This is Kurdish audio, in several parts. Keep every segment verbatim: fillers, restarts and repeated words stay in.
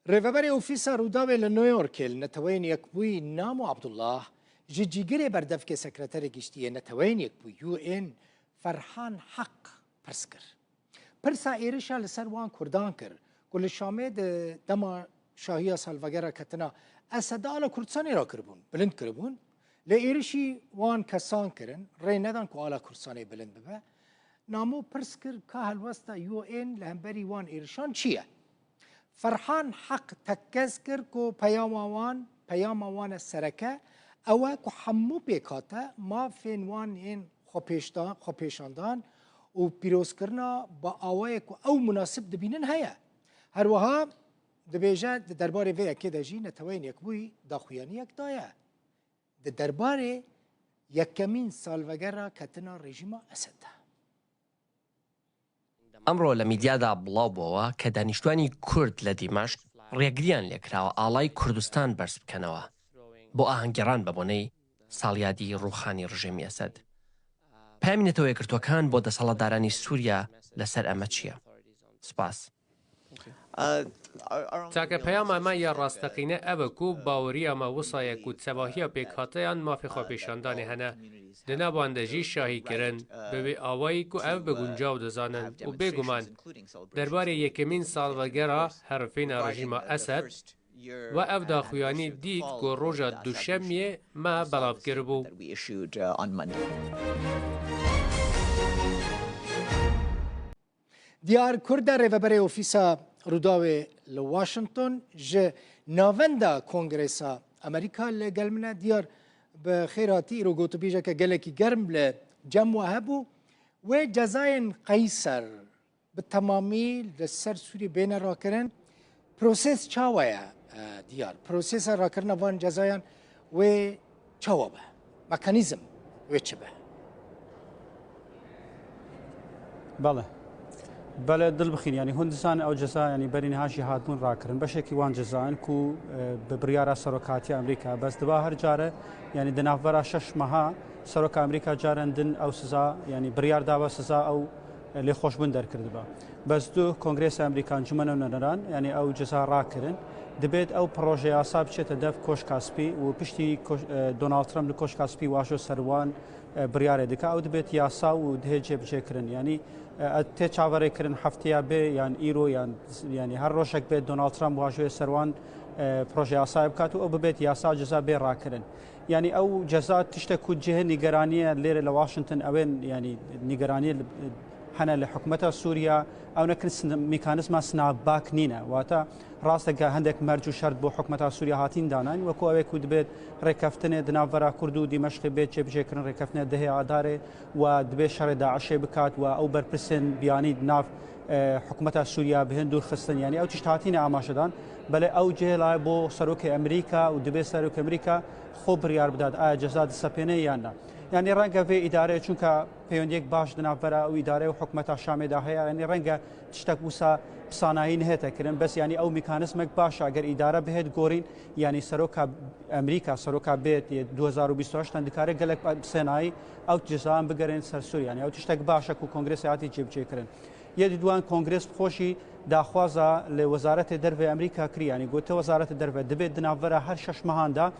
Rêveberê Ofîsa Rûdawê li New Yorkê li Neteweyên Yekbûyî Namo Abdullah ji cîgirê berdevkê Sekreterê Giştî yê Neteweyên Yekbûyî U N Ferhan Heq pirs kir. Pirsa êrişa li ser wan Kurdan kir ku li Şamê di dema şahiya salvegera ketina Esed ala Kurdistanê rakiribûn, bilind kiribûn. Lê êrişî wan kesan kirin, rê nedan ku ala Kurdistanê bilind bibe. Namo pirs kir ka helwesta U N li hemberî wan êrişan çi ye? Ferhan Heq tekkez kir ku peyama wan, peyama wan e sereke, ew e ku hemû pêkhate mafên wan yên xwepêşda-, xwepêşandan û pîrozkirina bi awayek ku ew munasib dibînin heye. Her wiha dibêje, di derbarê vê yekê de jî Neteweyên Yekbûyî daxuyaniyek daye. Di derbarê yekemîn salvegera ketina rejîma Esed de. ئەمڕۆ لە میدیادا بڵاو بۆوە کە دانیشتوانی کورد لە دیمەشق ڕێگریان لێکراوە ئاڵای کوردستان بەرز بکەنەوە بۆ ئاهەنگگێڕان بە بۆنەی ساڵیادی ڕووخانی ڕژێمی ئەسەد. پامی نەتەوە یەکگرتووەکان بۆ دەسەڵاتدارانی سووریا لەسەر ئەمە چییە؟ سپاس. تاکە پەیاما مە یا ڕاستەقینە ئەوە کو باوەرییا مە وسایە کو تەواهیا پێکهاتەیان مافێ خۆپێشاندانێ هەنە، دە ناوان دە ژی شاهی کرن، بە وێ ئاوایی کو ئەو بە گونجاو دەزانن و بێگومان دەربارەی یەکەمین ساڵوەگەرا هەڕفێنا ڕژیما ئەسەد، و ئەو داخویانی دیت کو ڕۆژا دوشەمیێ مە بەڵاو کربوو. Diyar Kurda rêveberê Ofîsa Rûdawê li Washington ji Navenda Kongresa Amerîka li gel min e. Diyar, bi xêr hatî. Îro gotûbêjeke gelekî germ li cem we hebû. Wê cezayên qeyser bi temamî li ser Sûrî bêne rakirin. Proses çawa ye, e, Diyar? Prosesa rakirina van cezayan wê çawa be? Mekanîzm wê çi be? Bele. Bele dil bixîn, yanî hûn dizanin ew ceza, yanî berî niha jî hatibûn rakirin. Beşekî wan ceza in ku, e, bi biryara serokatiya Amerîka, bes diba her care, yanî di navbera şeş meha seroka Amerîka caren din ew siza, yanî biryar daba siza ew, e, lêxweşbûn derkirdiba. Bes du Kongresa Amerîka, Encûmena Nûneran, yanî ew ceza rakirin. Dibêt ew proje yasa biçête dev Koşka Spî û piştî koş-, e, Donald Trump li Koşka Spî wajo ser wan, e, biryarê dike. Ew dibêt yasa û dihê cêbicêkirin. Yanî, e, e, tê çaverêkirin hefteya bê yan îro yan, yanî her rojek bê Donald Trump wajoyê ser wan, e, proje yasayê bikat û ew bibêt yasa, ceza bê rakirin. Yanî ew ceza tiştek ku cihê nîgeraniyê lêrê li Washington ew ên, yanî nîgeraniyê li, hene li hikûmeta Sûriya, ew nekin sn-, mîkanîzma snapback nîne. Wata rast e, hindek merc û şert bo hikûmeta Sûriya hatîn danayîn, wekû ew ê ku dibê rêkeftinê di navbera Kurd û Dîmeşqê bê cêbicêkirin, rêkeftinê dehê Adarê, we dibê şerê DAIŞê bikat, we ew berpirsên biyanî di nav, e, hikûmeta Sûriya bi hin dûr xistin. Yanî ew tişt hatîne amajedan, belê ew cihê layê bo serokê Amerîka û dibê serokê Amerîka xwe biryar bidat, aya ceza disepêne yan na. Yanî renge vê îdareyê, çunka pêwendiyek baş di navbera ew îdare û hikûmeta Şamê de heye, yanî renge tiştek wisa pisanayî nehête kirin, bes yanî ew mîkanîzmek baş e, eger îdare bihêt gorîn, yanî seroka Amerîka, seroka bê yê du hezar û bîst û heşt an dikare gelek pisanayî ew cezayan bigerên ser Sûriye. Yanî ew tiştek baş e ku Kongresê hatî cêbicêkirin. Yê di duan Kongres bi xwe jî daxwaza li Wezaretê Derve Amerîka kiriye. Yanî gote Wezaretê Derve dibê di navbera her şeş mehan de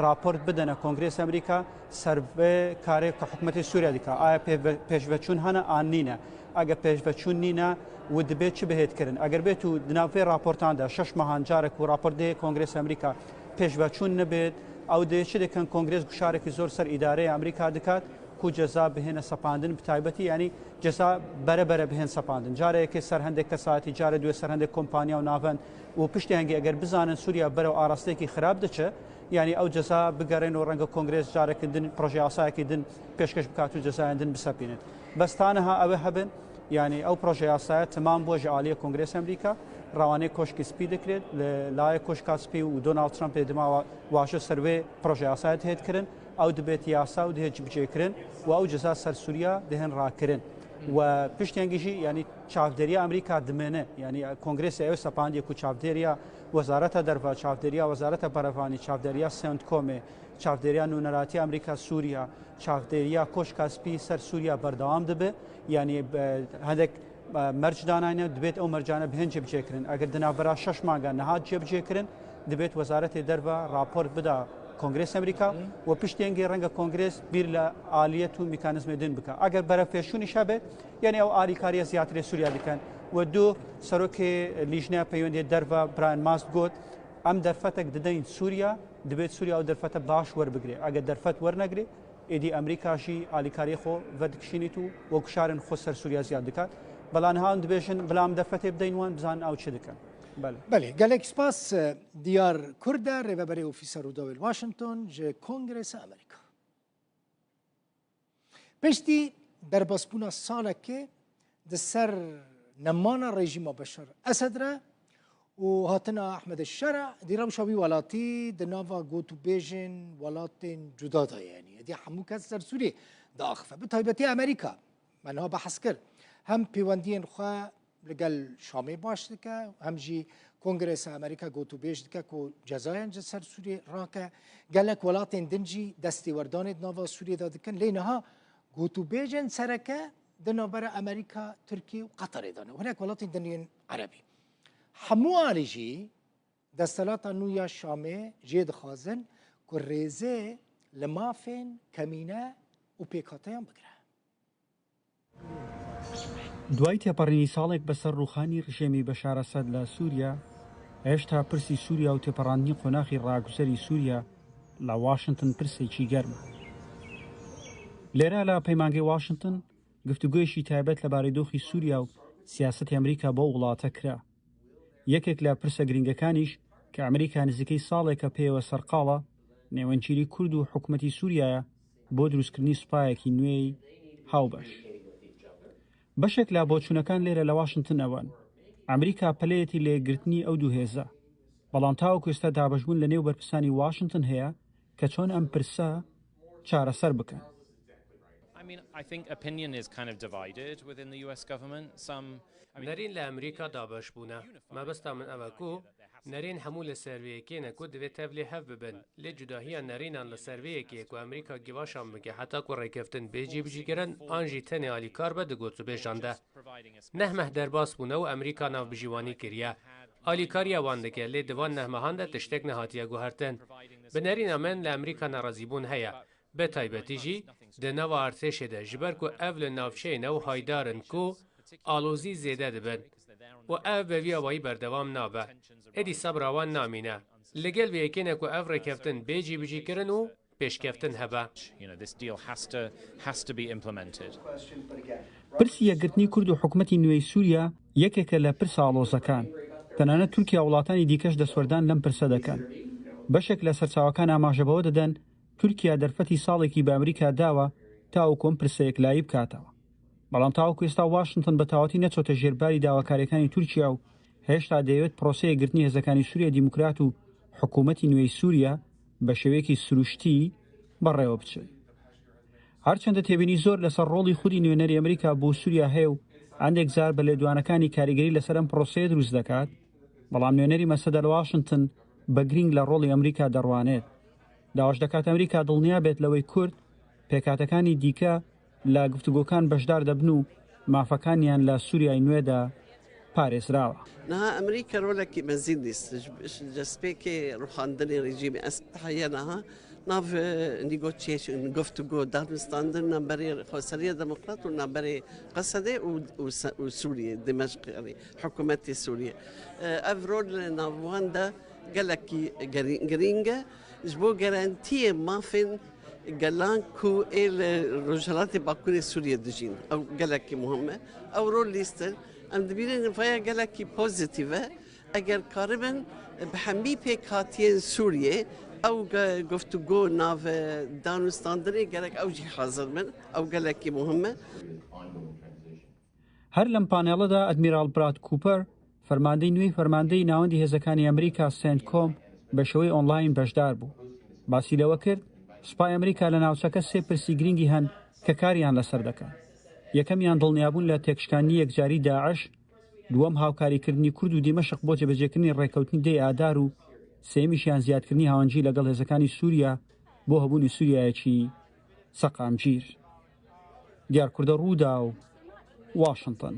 raport bidene Kongresa Amerîka ser vê karê ku hikûmetê Sûriye dike. Aya pêve-, pêşveçûn hene an nîne? Eger pêşveçûn nîne, û dibê çi bihêt kirin? Eger bêt û di nav vê raportan de şeş mehan carek ku raport dihê Kongresa Amerîka pêşveçûn nebêt, ew dê çi dikin? Kongres guşarekî zor ser îdareyê Amerîka dikat ku ceza bihêne sepandin, bi taybetî, yanî ceza bere bere bihên sepandin. Care yekê ser hindek kesayetî, care duye ser hindek kompanya û navend û piştî hingî eger bizanin Sûriye berew arasteyekî xirab diçe, yanî ew ceza bigerên û renge Kongres carekî din, proje yasayekî din pêşkeş bikat û cezayên din bisepînin. Bes ta niha ew ê hebin, yanî ew proje yasaya temam bû ji aliyê Kongresa Amerîka, rewanê Koşkê Spî dikrêt, li layê Koşka Spî û Donald Trump ê dima wa-, wajo ser wê proje yasaya dihêt kirin. Ew dibêt yasa û dihê cibicêkirin û ew ceza ser Sûriya dihên rakirin. We piştî hingî jî, yanî çavdêriya Amerîka dimêne. Yanî Kongresê ew sepandiye ku çavdêriya Wezareta Derve, çavdêriya Wezareta Berevanî, çavdêriya CENTCOMê, çavdêriya Nûneratiya Amerîka Sûriya, çavdêriya Koşka Spî ser Sûriya berdewam dibe. Yanî, e, hindek Merc danayne, dibêt ew mercane bihên cebicêkirin. Eger di navbera şeş manga nehat cebicêkirin, dibêt Wezaretê Derve rapor bida Kongresa Amerîka û piştî hingê renge Kongres bîr li aliyet û mekanîzmê din bike. Eger berevpêşûnîş hebe, yanî ew alîkariya ziyadtirê Sûriya dikin. We du serokê Lîjneya Peywendiyê Derve Brian Mast got, em derfetek dideyin Sûriya, dibêt Sûriya ew derfete baş werbigire. Eger derfet wernegire, êdî Amerîka jî alîkariyê xwe vedikişînît û we guşarên xwe ser Sûriya ziyad dikat. Bela niha em dibêjin, bila em derfetê bideyîn wan, bizanin ew çi dikin. Belê. Belê, gelek spas, e, Diyar Kurde, rêveberê Ofîsa Rûdawê li Washington ji Kongresa Amerîka. Piştî derbasbûna salekê di ser nemana rejîma Beşar Esed re û hatina Ehmed Şera, êdî rewşa wî welatî di nava gotûbêjên welatên cuda de ye. Yanî êdî hemû kes ser Sûriyê diaxife. Bi taybetî Amerîka, me niha behs kir, hem pêwendiyên xwe li gel Şamê baş dike, hem jî Kongresa Amerîka gotûbêj dike ku cezayên ji ser Sûriyê rake. Gelek welatên din jî destêwerdanê di nava Sûriyê de dikin. Lê niha gotûbêjên sereke di navbera Amerîka, Tirkiye û Qeterê de ne. Hinek welatên din yên Erebî. Hemû alî jî desthilata nû ya Şamê jê dixwazin ku rêzê li mafên kemîne û pêkhateyan bigire. دوای تێپەڕینی ساڵێک بەسەر ڕووخانی ڕژێمی بەشار ئەسەد لە سووریا، هێشتا پرسی سووریا و تێپەڕاندنی قۆناغی ڕاگوزەری سووریا لە واشنتن پرسێکی گەرمە. لێرە لە پەیمانگەی واشنتن گفتوگویەکی تایبەت لەبارەی دۆخی سووریا و سیاسەتی ئەمریکا بۆ وڵاتە کرا. یەکێک لە پرسە گرنگەکانیش کە ئەمریکا نزیکەی ساڵێکە پێیەوە سەرقاڵە، نێوەنگگیری کورد و حکومەتی سووریایە بۆ دروستکردنی سوپایەکی نوێی هاوبەش. بەشێک لە بۆچوونەکان لێرە لە واشنتن ئەوەن، ئەمریکا پەلەیەتی لە یەکگرتنی ئەو دوو هێزە، بەڵام تاوەکو ئێستا دابەشبوون لە نێو بەرپرسانی واشنتن هەیە کە چۆن ئەم پرسە چارەسەر بکەن. I mean, I think opinion is kind of divided within the U S government. Some, I mean, نەرین لە ئەمریکا دابەش بوونە. مەبەستا من ئەوە کو نەرین هەموو لە سەر وێ یەکێنە کو divê tev lê hev bibin. Lê cudahiya nerînan li ser vê yekê ku Amerîka givaşan bike heta ku rêkeftin bê cîbicîkirin an jî tenê alîkar be di gotûbêjan de. Neh meh derbas bûne û Amerîka navbijîwanî kiriye. Alîkariya wan dike, lê di van neh mehan de tiştek nehatiye guhertin. Bi nerîna min li Amerîka nerazîbûn heye. Bi taybetî jî di nava artêşê de, ji ber ku ev li navçeyê ne û haydar in ku alozî zêde dibin û ev bi vî awayî berdewam nabe. Êdî sebra wan namîne. Li gel vê yekê ne ku ev rêkeftin bê cîbicîkirin û pêşkeftin hebe. You know, this deal has to, has to be implemented. پرسی یەکگرتنی کورد و حکومەتی نوێی سووریا یەکێکە لە پرسە ئاڵۆزەکان. تەنانەت تورکیا و وڵاتانی دیکەش دەستوەردان لەم پرسە دەکەن. بەشێک لە سەرچاوەکان ئاماژە بەوە دەدەن، تورکیا دەرفەتی ساڵێکی بە ئەمریکا داوە تاوەکو ئەم پرسە یەکلایی بکاتەوە. بەڵام تاوەکو ئێستا واشنتن بە تەواوەتی نەچۆتە ژێرباری داواکاریەکانی تورکیا و هێشتا دەیەوێت پرۆسەیە گرتنی هێزەکانی سووریای دیموکرات و حکوومەتی نوێی سووریا بە شێوەیەکی سروشتی بەڕێوە بچێت. هەرچەندە تێبینی زۆر لەسەر ڕۆڵی خودی نوێنەری ئەمریکا بۆ سووریا هەیە و هەندێک جار بە لێدوانەکانی کاریگەری لەسەر ئەم پرۆسەیە دروست دەکات، بەڵام نوێنەری مەسەدە لە واشنتن بە گرنگ لە ڕۆڵی ئەمریکا دەڕوانێت. داواش دەکات ئەمریکا دڵنیا بێت لەوەی کورد پێکهاتەکانی دیکە لە گفتوگۆکان بەشدار دەبن و مافەکانیان لە سووریای نوێدا پارێزراوە. Niha Amerîka rolekî mezin lîst ji destpêkê rûxandinê rejîmê Esed heye niha nav, e, negotiation, guftûgo, danûstandin navberê Xweseriya Demokrat û navberê Qesedê û, û Se-, û Sûriyê, Dimeşq, yanî hikûmetê Sûriyê. E, ev rol li nav wan de gelekî gerî-, girîng e. Ji bo garantiyê mafên gelan ku ê li Rojhilatê Bakurê Sûriyê dijîn. Ew gelekî muhim e. Ew rol lîstin. Em dibînin vaya gelekî pozîtîf e. Eger karibin bi hemî pêkhatiyên Sûriyê ew ge-, guftûgo nav danûstandinê gerek ew jî hazir bin. Ew gelekî muhim e. هەر لەم پانێڵەدا ئەدمیرال براد کوپەر، فەرماندەی نوێی فەرماندەی ناوەندی هێزەکانی ئەمریکا سێنت کۆم، بە شێوەی ئۆنلاین بەشدار بوو. باسی لەوە کرد، سوپای ئەمریکا لە ناوچەکە سێ پرسی گرنگی هەن کە کاریان لەسەر دەکەن. یەکەمیان دڵنیابوون لە تێکشکاندنی یەکجاری داعش، دووەم هاوکاریکردنی کورد و دیمەشق بۆ جێبەجێکردنی ڕێکەوتنی دەی ئادار و سێیەمیشیان زیادکردنی هاوەنجی لەگەڵ هێزەکانی سووریا بۆ هەبوونی سووریایەکی سەقامگیر. دیار کوردە، ڕووداو، واشنتن.